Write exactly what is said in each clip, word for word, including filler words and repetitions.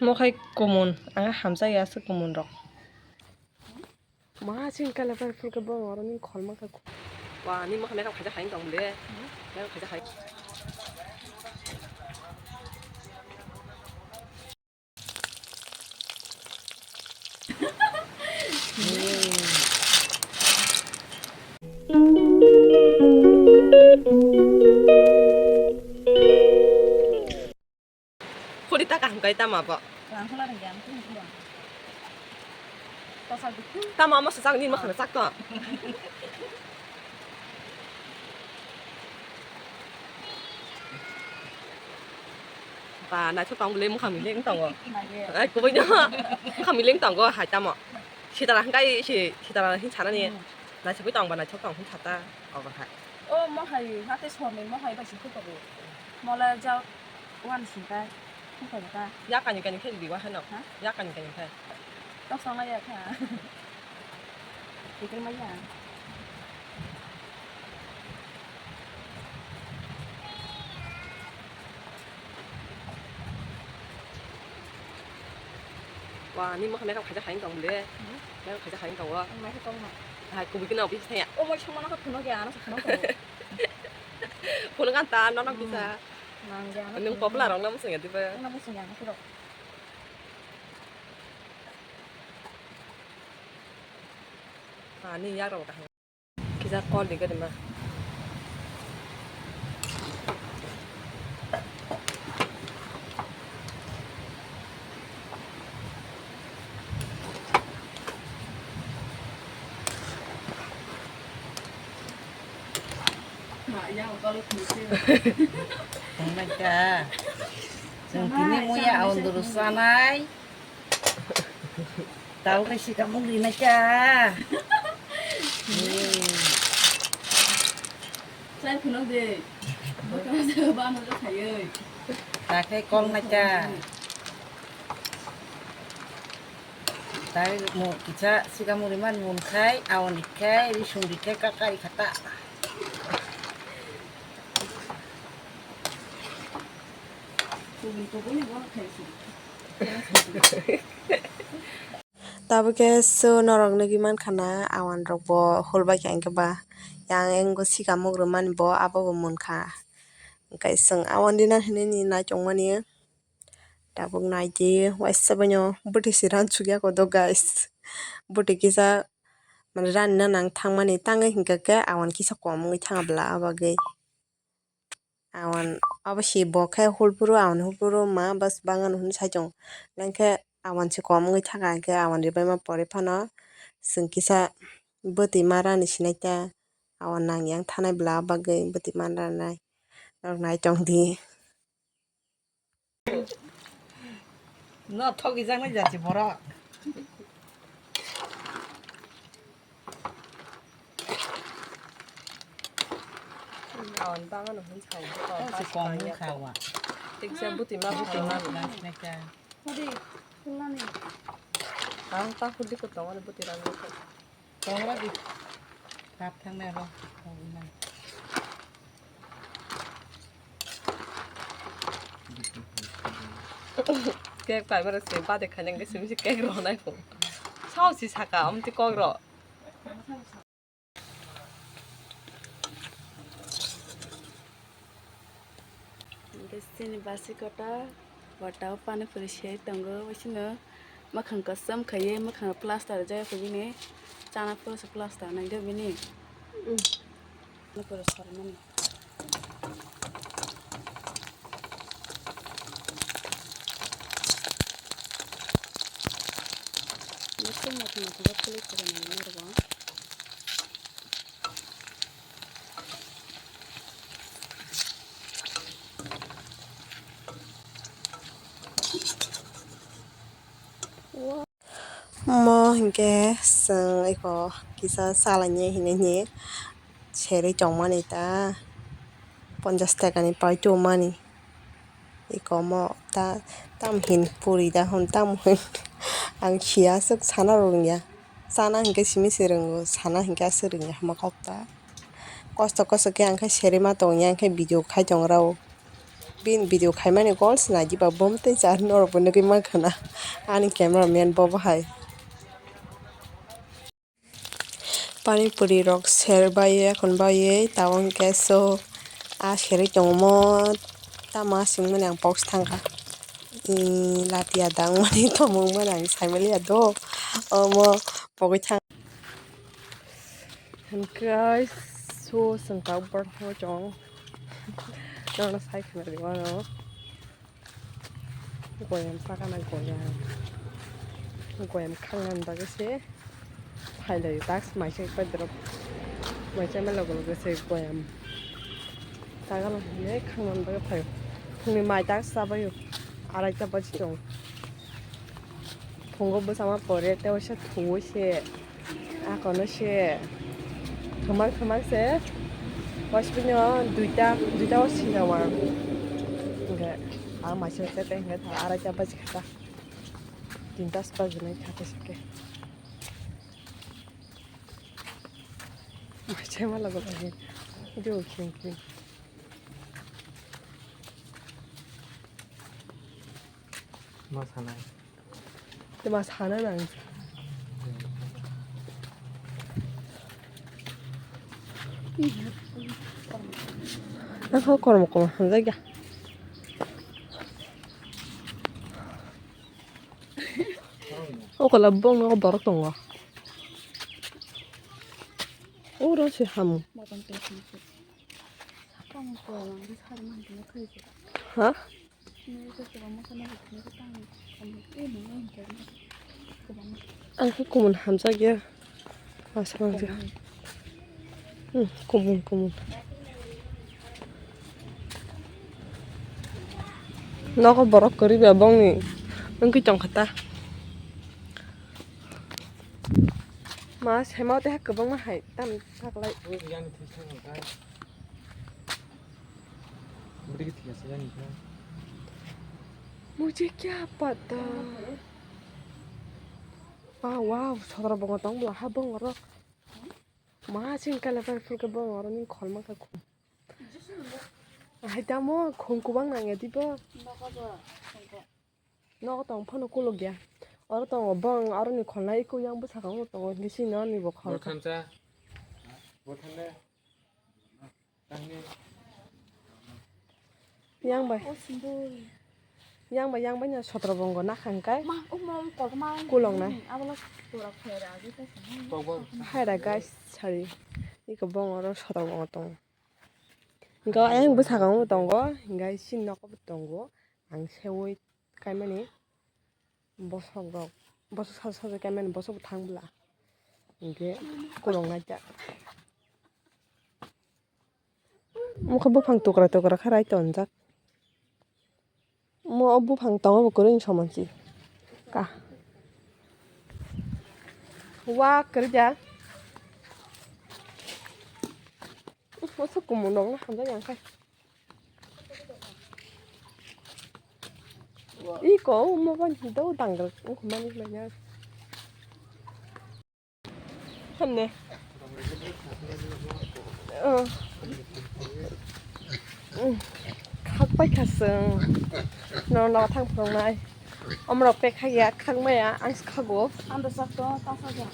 Mo khai kumun, ang hamjak ya aswk kumun rok. Ma chini kala pai phulka bo oro ni khol ma kha. Wa ni mo khai khaja hai tong le. Khaja hai. Khuri ta kaham kai tama bo. Rang khula rang yang tu khula. Ta sa dukhu. Tama mo sa ni mo khana sak to. Ba, naithok tong bwle, mwkhang mileng tongo. Ai, kubui no. Mwkhang mileng tongo, hai tamo. Sitara hwnkhe, si, sitara hin sanani. Hmm. Naithogwi tong ba, naithok tong hin sata. Obo hai. O, mohai, hate sorni mohai bai si khutogo. Mola ja, wan sinta, khutogo ta. Ya kani kani khe liwa hano. Ha? Ya kani kani khe. Tok song ya kha. Tikir maya. Wa, ni mwkhang naikha khaijak hai wng tong le. Hmm? Naikha khaijak hai wng tong o. Ang naikha tong ma. Hai, kubui khe na office thaya. O, moi songma nokha phunuk ya, ano sa phunuk tong. Phunuk kan ta, nono kisa. Hmm. Nang ya, ano phunuk. Nwng popular rok na mwsong ya diba? Ano mwsong ya, ano phunuk. Ani yak rok kaham. Kisa call di gari ma. Tongnai ka. Chwng tini muya aunduru sanai. Tao khe sika mung rinai kha. Chai phunuk de. Bwkra se ba no khaye. Ta khe kong nai kha. Tai mo kisa sika mung rimani mun khai, aoni khai, risung ri khai, kakari khata. Kubui kubui ni bono khai si. Tabuk khe so norok nugwi mankha na, awan rok bo hul bai kha, hinkhe ba yang engbo sika muk rwmani bo abo bo munkha. Hinkhe chwng awan dina hinwi ni naichongmani tabuk naidi waisa baino bwtwi se ransukya kodo guys. Bwtwi kisa mane rani na nang thangmani tangwi hinkhe khe awan kisa kom wngwi thanga bwla abagwi. Awan abo si bo khe hulpuru, awan hulpuru ma bas bangan hwnwi saichung. Lengkhe awan se kom wngwi thangkha, hinkhe awan ribaima pore phano chwng kisa bwtwi ma rani sinai ta, awan nang yang thanai bwla bagwi bwtwi ma ranai. Norok nai tong di. No thok ijak nai jati borok. Awan bangan hwn sao. Tong si kong wng kha wa. Tiksa bwtwi ma bwtwi ma. Ang ta khudi ko tongo bwtwi rang. Tongra di. Kap thang na ro. Cake pai bara se bade khainang de simi se cake ro nai ko. Sao si saka amti kok ro. Hinkhe chini basi kota, kota o pani puri se tongo, bisino mwkhang kosom khaiwi, mwkhang plaster rijak bini, chana puro se plaster nangkhe bini. Mm. Ani puro sormani. Bising mwkhang mwkhang khe puli puri nangmani rwgo. Omo hinkhe chwng eko kisa salainai hinwi hinwi serwi tongmani ta, ponchash takani paithago mani. Eko omo ta, tamo hin puri da hwn, tamo hin ang sia aswk sana rw rwngya. Chana hinkhe simi se rwngo, sana hinkhe aswk rwngya hwnba kok ta. Kosto kosto khe ang khe serwi ma tongya, ang khe video khai tongra o. Bini video khaimani goal se nai diba, bom tei cha norok bo nugui mankha na ani camera man bo bahai. Pani puri rok ser baiye, ekhon baiye, tabok hwnkhe so a serwi tongmo tama singmani ang box thangkha. Ee, latia dangmani tongmani ang saimaliya do, omo pogwi thang. Hwnkhe so chwng tabuk borok chwng norokno sai khna rw ano. Goyam sakana goyam. Goyam khangnani bagwi se phailai task maisa paidrop. Maisa ma logo logo se goyam. Sagalo hinwi khangnani bagwi phaio. Phungni mai task chabaio. Araita baji tongo. Phungo bwsama pore tei waisa thuwi se. Akono se. Thwmang thwmang se. Waisa bini o duita, duita o sinjawa. Hwnkhe ang maisa se tei hwnkhe tha araita baji kha ta. Tinta se bajinai kha ta se khe. Maisa ma logo logo. Video khing khing. Ma sanai. Tei ma sana nang. Ang kho kormo kormo hamjak ya. O kola bong no borok tongo. O ro se hamu. Ha? Ang khe kumun hamjak ya. Aswk wngkha. Hmm, kumun, kumun. Nogo borok kwrwi ba bongni wngwi tongkha ta. Ma sema tei ha kwbangma hai tam thaklai. Bwdwi khe thwiyasa yani khe. Mujhe kya pata? Wow, wow, sodra bongo tong bwla ha bongo rok. Ma ching kala pai phulke bongo rok ni khol mankha khum. Hai tamo khum kubang nang ya dibo. Nogo tong phano kuluk ya. Oro tongo bong aro ni khol nai ku yang bwsakang tongo hingke sini ani bo khol. Bo thansa. Bo thanne. Yang bai. O sindui. Yang bai, yang bai no sotro bongo nakhang kai. Ma, o mom kotorma. Kulong nai. Abalo pura phaira agi ta sini. Phaira guys, sorry. Iko bong oro sotro bongo tongo. Hingke ayang bwsakang bo tongo, hingke sini nogo bo tongo. Ang seui kaimani bosok rok, bosok saja saja kaimani bosok bo thang bwla. Hingke kulong nai ta. Mokhe buphang tukra tukra khe rai tonjak. Mo buphang tongo bo kwrwi somonsi. Ka. Wa kwrwi da. Masa kumun rok no hamjak yang khai. Iko mo ban do dangrok ungkho mani manya. Hanne. Khak pai kha chwng. No no thang phwrwngnai. Omrok pek kha ya, khak maya, ang se khago. Ang da sak to, ta sa ja.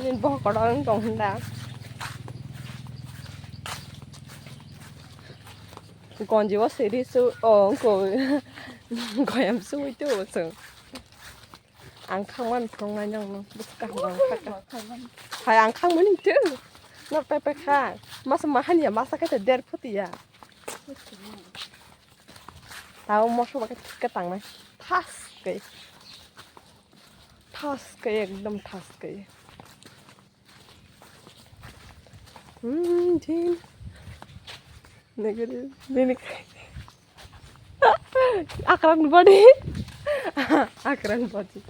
Ni boh kotor wng tong hwnda. Gonji o siri su, o, ko, goyam sui tu chwng. Ang khangmani phwrwngnai nokno, bwswk kaham ang kha kha. Hai ang khangmani tei. Nok pai pai kha. Masa ma hanya masa khe der phuti ya. Tao moso ba khe tangnai. Thas kai. Thas kai ekdom thas kai. Hmm, din. Negative. Nini. Akran body. Akran body.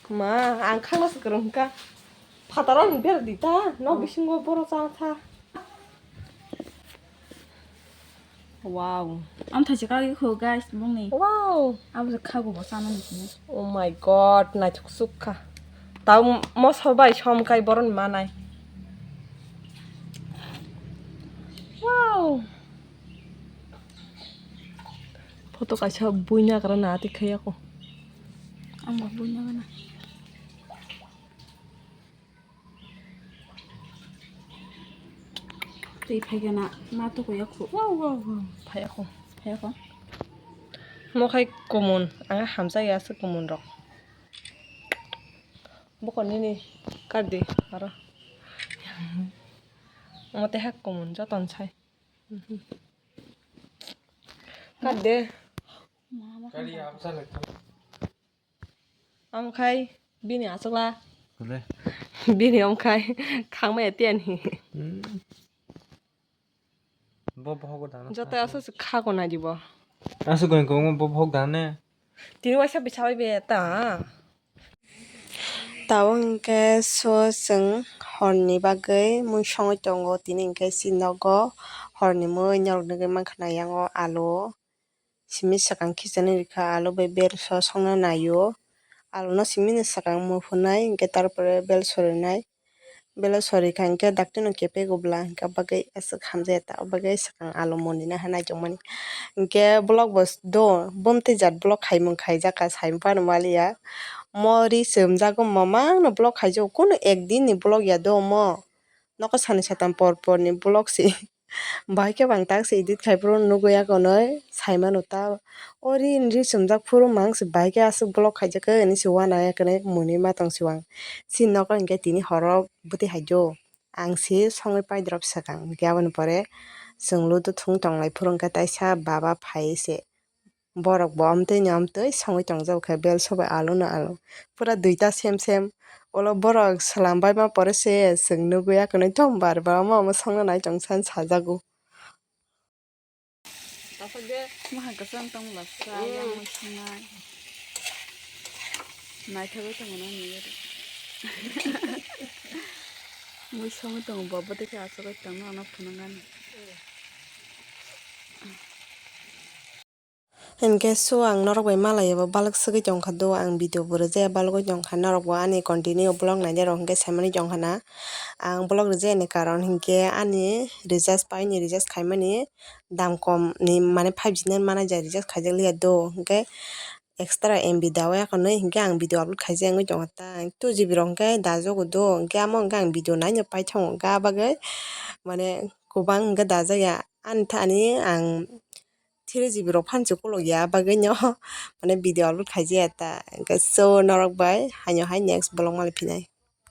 Ma, ang khangna se kwrwng kha. Phataro ni ber di ta, no bisingo boro cha tha. Wow. Am thaisa kagwi kho guys bongni. Wow. Abo se khago bo sana ni sini. Oh my god, naithok suk kha. Tau moso bai som kai boron manai. Wow. Photo kaisa buina kara na ati khaya ko. Ang bo buina gana. Tei phai gana ma to koya khu. Wow, wow, wow. Phaya ko. Phaya ko. Mo khai kumun. Ang hamsa ya se kumun rok. Bokor nini kardi aro. Omo tei hak kumun joton sai. Kardi. Kari amsa lekha. Amkhai bini aswkla. Kule. Bini amkhai khangmaya tiyani. Hmm. Bo bohogo dana. Joto aswk kha ko nai di bo. Aswk goi ko bo bohog dana ne. Tini waisa bisawi be ta. Tabuk hinkhe so chwng horni bagwi mui songwi tongo, tini hinkhe si nogo horni mui norok nugwi mankha na yango alu. Simi swkang khichani rikha, alu bai berso songna naio. Aluno simi ni swkang muphunai, hinkhe tarpore belso rinai. Belso rikha hinkhe daktino kepego bwla, hinkhe bagwi aswk hamjaya ta, bagwi swkang alu monina hai naitongmani. Hinkhe vlog bo do, bumtwi jat vlog khaimung khaijakha, saimung phano maliya. Mo ri chumjago mamangno vlog khaijago, kunu ekdin ni vlog ya do mo. Nogo sani satam por por ni vlog se. Bahai khe bo ang tak se edit khai phuru nugwi ya konwi sai mano ta. O ri ri chumjak phuru mang se bahai khe aswk vlog khaijak khe hinwi se uanai ya khe mwnwi ma tong se o ang. Chini nogo hinkhe tini horo bwtwi hai do. Ang se songwi pai drop swkang. Hinkhe aboni pore chwng ludu thung tonglai phuru hinkhe taisa baba phai se. Borok bo amtwi ni amtwi songwi tongjago khe belso bai alu no alu. Pura duita sem sem. Ulo borok swlam bai ma pore se chwng nugwi ya khe nai tong bar ba omo omo songna nai tong san sajago. Takhuk de mahang kwchang tong baksa yang mui songnai. Naithagwi tongo na nini. Mui songwi tongo bo bwtwi khe asugwi tongno ano phunuknani. Hinkhe so ang norok bai malaiya bo balok swgwi tongkha do, ang video bo rwjaya balogwi tongkha, norok bo ani continue vlog nainai rok hinkhe saimani tongkha na. Ang vlog rwjaya ni karon hinkhe ani recharge paini recharge khaimani dam kom ni mane five G net mana jai recharge khaijak liya do, hinkhe extra M B dawi akonwi hinkhe ang video upload khaijak wngwi tongkha ta, two G B rok hinkhe dajogo do, hinkhe amo hinkhe ang video naino paithango hinkhe abagwi mane kwbang hinkhe dajakya ani thani ang three G B rok phan se kolok ya, bagwi no mane video upload khaijaya ta. Hwnkhe so norok bai haino hai next vlog malai phinai.